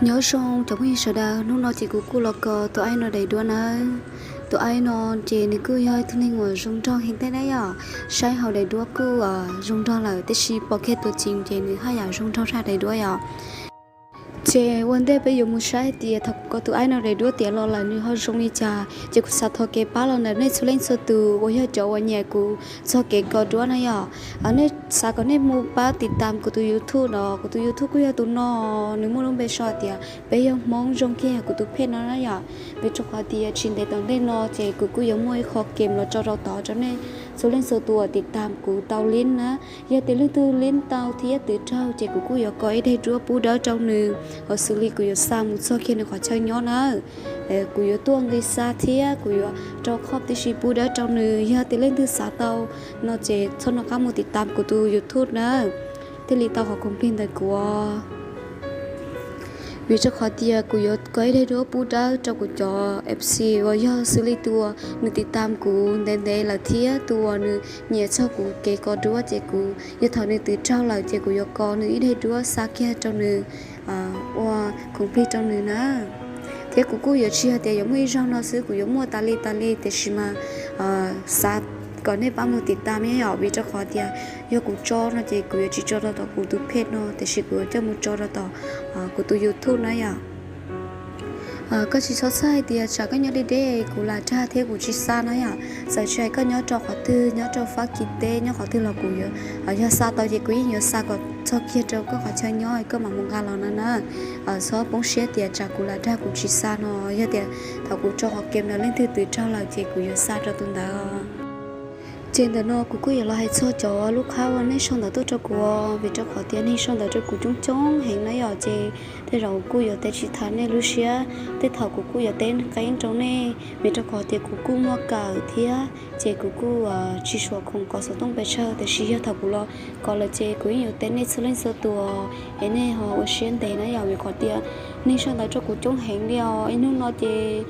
Nyob zoo cov phooj ywg sawv daws, hnub no ces kuv kuj los kos tus aib no daim duab nawb. Tus aib no ces nws kuj yog ib tug neeg uas zoo nraug heev thiab na yom, saib hauv daim duab kuj zoo nraug lawm, tiam sis pom kiag tus ceev ces nws haj yam zoo nraug tshaj daim duab yom. Ces ua ntej peb yuav mus saib hais tias thaum kuv kos tus aib no daim duab tiav los lawm nws ho zoo li cas, ces kuv xav thov kev pab los ntawm nej txhua leej txhua tus uas yog cov uas nyiam kuv txog kev kos duab na yom. Nej xav kom nej mus pab tiv tam kuv tus YouTube no, kuv tus YouTube kuj yog tus no, nws muaj lub npe sau tias peb yog Hmoob zoo kiag kuv tus phej no na yom. Vim rau qhov tias tsis ntev tom ntej no ces kuv kuj yuav muaj ib qho kem los tso rau tod rau nej txhua leej txhua tus uas tiv tam kuv tau lib na. Yog tias leej twg lib tau thiab twv raug ces kuv kuj yuav kos ib daim duab pub dawb rau nws, hos xws li kuv yuav xa mus txog kiag nws qhov chaw nyob na. Kuv yuav tuaj nqis xa thiab kuv yuav rau khoom tib si pub dawb rau nws. Yog tias leej twg xav tau no ces txhob nco qab mus tiv tam kuv tus YouTube na, thiaj li tau qhov khoom plig ntawm kuv. Vim rau qhov tias kuv yuav kos ib daim duab pub dawb rau kuv cov FC uas yog xws li tus uas nws tiv tam kuv ntev ntev lawm thiab tus uas nws nyiam txog kuv kev kos duab ces kuv yog thaum nws twv raug lawm ces kuv yuav kos nws ib daim duab xa kiag rau nws ua khoom plig rau nws na. Thiab kuv kuj yuav tsis hais tias yuav muaj ib zaug no xwb, kuv yuav muaj tas li tas li, tiam sis mas xav kom nej pab mus tiv tam yom, vim rau qhov tias yog kuv tso no ces kuv yuav tsis tso rau tom kuv tus phej no, tiam sis kuv yuav coj mus tso rau tom kuv tus YouTube na yom. Koj tsis txhob xav hais tias tsam koj nyob deb deb kuv lam dag thiab kuv tsis xa na yom. Txawm tsis hais koj nyob rau qhov twg, nyob rau Fab Kis teb, nyob qhov twg los kuv yuav, yog xa tau ces kuv yeej yuav xa kom txog kiag rau koj qhov chaw nyob koj mam mus nqa los no na. Txhob poob siab tias tsam kuv lam dag kuv tsis xa no, yog tias thaum kuv tso qhov kem no leej twg twv raug lawm ces kuv yuav xa rau tus ntawd. Ces ntawm no kuv kuj yuav los hais txog cov lub qhab uas nej sau ntawv tuaj rau kuv, vim rau qhov tias nej sau ntawv rau kuv coob coob heev na yom, ces tej zaum kuj yuav teb tsis tau nej lub siab, tej thaum kuv kuj yuav teb qeeb rau nej, vim rau qhov tias kuv kuj muaj kawm thiab ces kuv kuj tsis suav khoom kos xov tooj pes tsawg, tiam sis yog thaum kuv los kos lawm ces kuv yeej yuav teb nej txhua leej txhua tus es nej ho ua siab ntev na yom, vim qhov tias nej sau ntawv rau kuv coob heev li os. Ib hnub no ces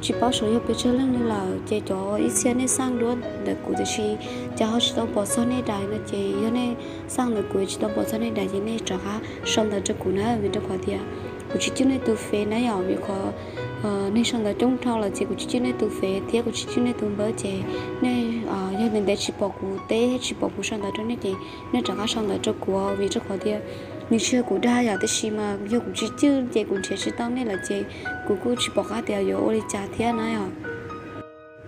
tsis paub xyov yog pes tsawg leej li lawm, ces cov ib txhia nej xaj duab ntawm kuv tiam sis cas ho tsis tau pom txog nej daim no ces yog nej xaj ntawm kuv tsis tau pom txog nej daim ces nej rov qab sau ntawv rau kuv na, vim rau qhov tias kuv tsis cwj nej tus fev na yom, vim qhov nej sau ntawv coob dhau lawm ces kuv tsis cwj nej tus fev thiab kuv tsis cwj nej tus npawb ces nej yog ntev ntev tsis pom kuv teb thiab tsis pom kuv sau ntawv rau nej ces nej rov qab sau ntawv rau kuv, vim rau qhov tias nws tsis yog kuv dag yom, tiam sis mas yog kuv tsis cwj ces kuv nrhiav tsis tau nej lawm ces kuv kuj tsis pom qab tias yuav ua li cas thiab na yom.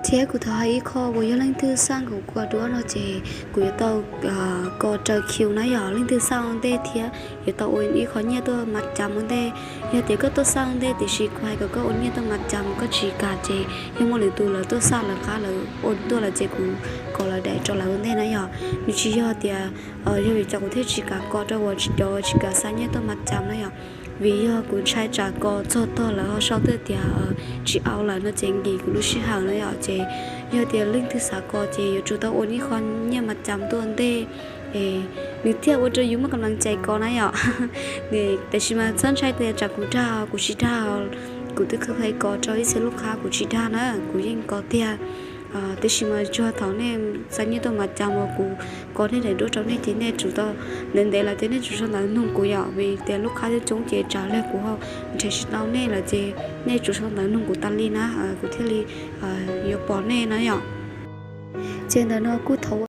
Thiab kuv thov hais ib qho uas yog leej twg xaj kuv kos duab no ces kuv yuav tau kos raws khiu na yom, leej twg xaj ua ntej thiab yuav tau ua ib qho nyiaj tuaj mas cam ua ntej. Yog tias koj tuaj xaj ua ntej tiam sis kuv hais kom koj ua nyiaj tuaj mas cam koj tsis kam ces yog muaj lwm tus lawv tuaj xaj lawv qab lawv ua tuaj lawm ces kuv kos lawv daim rau lawv ua ntej na yom. Nws tsis yog tias yog vim cas kuv thiaj tsis kam kos rau uas cov tsis kam xa nyiaj tuaj mas cam na yom. Vim yog kuv ntshai tsam kos txog tog lawv ho sau twb tias tsis au lawm no ces nkim kuv lub sij hawm na yom. Ces yog tias leej twg xav kos ces yuav tsum tau ua ib qho nyiaj mas cam tuaj ua ntej, nws thiaj ua rau yus muaj kam laj cai kos na yom. Tiam sis mas txhob ntshai tias tsam kuv dag, kuv tsis dag. Kuv twb khav khav kos rau ib txhia lub qhab kuv tsis dag na, kuv yeej kos tiag. Tiam sis mas tsuas thaum nej xa nyiaj tuaj mas cam uas kuv kos nej daim duab rau nej ces nej tsum tau, ntev ntev lawm ces nej tsum sau ntawv nug kuv yom, vim tias lub qhab coob coob ces tsam lig kuv ho nrhiav tsis tau nej lawm ces nej tsum sau ntawv nug kuv tas li na, kuv thiaj li yuav pom nej na yom. Ces ntawm no kuj thov